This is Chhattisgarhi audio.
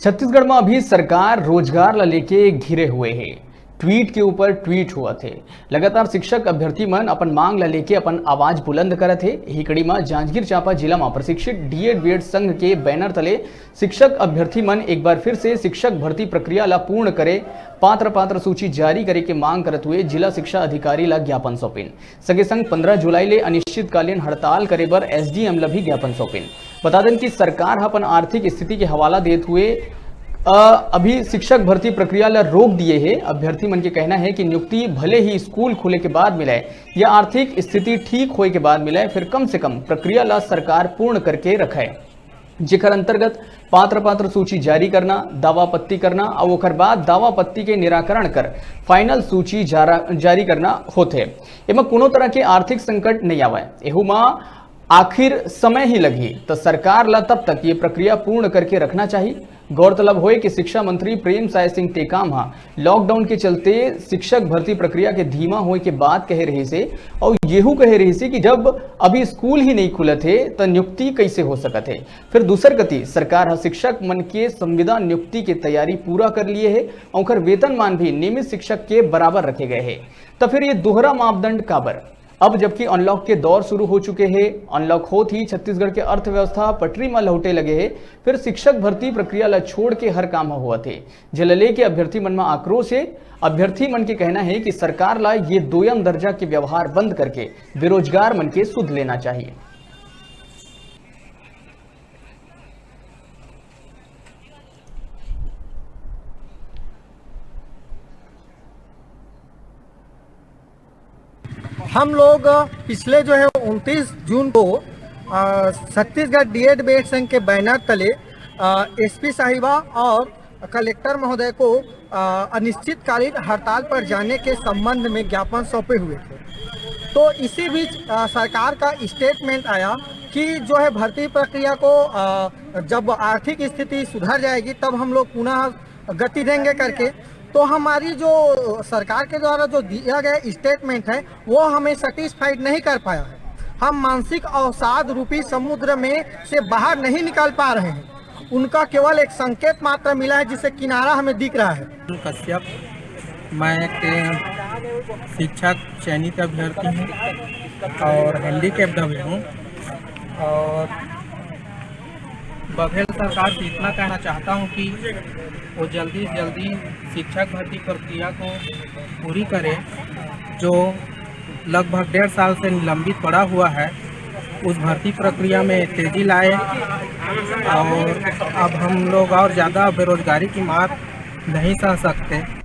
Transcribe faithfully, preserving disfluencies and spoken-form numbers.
छत्तीसगढ़ में अभी सरकार रोजगार ला लेके घिरे हुए है। ट्वीट के ऊपर ट्वीट हुआ थे। लगातार शिक्षक अभ्यर्थी मन अपन मांग ला लेके अपन आवाज बुलंद करत हे। यही कड़ी में जांजगीर चांपा जिला में प्रशिक्षित डीएड बीएड संघ के बैनर तले शिक्षक अभ्यर्थी मन एक बार फिर से शिक्षक भर्ती प्रक्रिया ला पूर्ण करे, पात्र पात्र सूची जारी करे के मांग करत हुए जिला शिक्षा अधिकारी ला ज्ञापन सौंपिन। संगे संग पंद्रह जुलाई ले अनिश्चितकालीन हड़ताल करे बर एसडीएम ल भी ज्ञापन सौंपिन। बता देन कि सरकार ह अपन आर्थिक स्थिति के हवाला देत हुए, अ, अभी शिक्षक भर्ती प्रक्रिया ल रोक दिए हे। अभ्यर्थी मन के कहना है कि नियुक्ति भले ही स्कूल खुले के बाद मिले या आर्थिक स्थिति ठीक होए के बाद मिले, फिर कम से कम प्रक्रिया ल सरकार पूर्ण करके रखे, जेकर अंतर्गत पात्र पात्र सूची जारी करना, दावा आपत्ति करना और ओकर बाद दावा आपत्ति के निराकरण कर फाइनल सूची जारा-, जारी करना होथे। एमा कोनो तरह के आर्थिक संकट नहीं आवय। एहू मा आखिर समय ही लगही, त सरकार ला तब तक ये प्रक्रिया पूर्ण करके रखना चाहिए। गौरतलब होए कि शिक्षा मंत्री प्रेम साय सिंह टेकाम हा लॉकडाउन के चलते शिक्षक भर्ती प्रक्रिया के धीमा होए के बात कहे रहिस हे और येहू कहे रहिस हे कि जब अभी स्कूल ही नहीं खुलत हे, त नियुक्ति कैसे हो सकत हे। फिर दूसर कती सरकार ह शिक्षक मन के संविदा नियुक्ति के तैयारी पूरा कर लिए हे और ओकर वेतनमान भी नियमित शिक्षक के बराबर रखे गए हे। त फिर ये दोहरा मापदंड काबर? अब जबकि अनलॉक के दौर शुरू हो चुके हे, अनलॉक होत ही छत्तीसगढ़ के अर्थव्यवस्था पटरी म लौटे लगे हे, फिर शिक्षक भर्ती प्रक्रिया ला छोड़ के हर काम ह होवत हे, जेला लेके अभ्यर्थी मन म आक्रोश हे। अभ्यर्थी मन के कहना हे कि सरकार ला ये दोयम दर्जा के व्यवहार बंद करके बेरोजगार मन के सुध लेना चाहिए। हम लोग पिछले जो है उनतीस जून को, अ, छत्तीसगढ़ डीएड बीएड संघ के बैनर तले, अ, एसपी साहिबा और कलेक्टर महोदय को, अ, अनिश्चितकालीन हड़ताल पर जाने के संबंध में ज्ञापन सौंपे हुए थे। तो इसी बीच, अ, सरकार का स्टेटमेंट आया कि जो है भर्ती प्रक्रिया को, अ, जब आर्थिक स्थिति सुधर जाएगी तब हम लोग पुनः गति देंगे करके। तो हमारी जो सरकार के द्वारा जो दिया गया स्टेटमेंट है, वो हमें सेटिस्फाइड नहीं कर पाया है। हम मानसिक अवसाद रूपी समुद्र में से बाहर नहीं निकल पा रहे हैं। उनका केवल एक संकेत मात्र मिला है, जिससे किनारा हमें दिख रहा है। कश्यप, मैं एक शिक्षक चयनित अभ्यर्थी हूँ और हैंडीकैप्ड भी हूँ और बघेल सरकार से इतना कहना चाहता हूँ कि वो जल्दी से जल्दी शिक्षक भर्ती प्रक्रिया को पूरी करे, जो लगभग डेढ़ साल से निलंबित पड़ा हुआ है, उस भर्ती प्रक्रिया में तेजी लाए और अब हम लोग और ज़्यादा बेरोजगारी की मार नहीं सह सकते।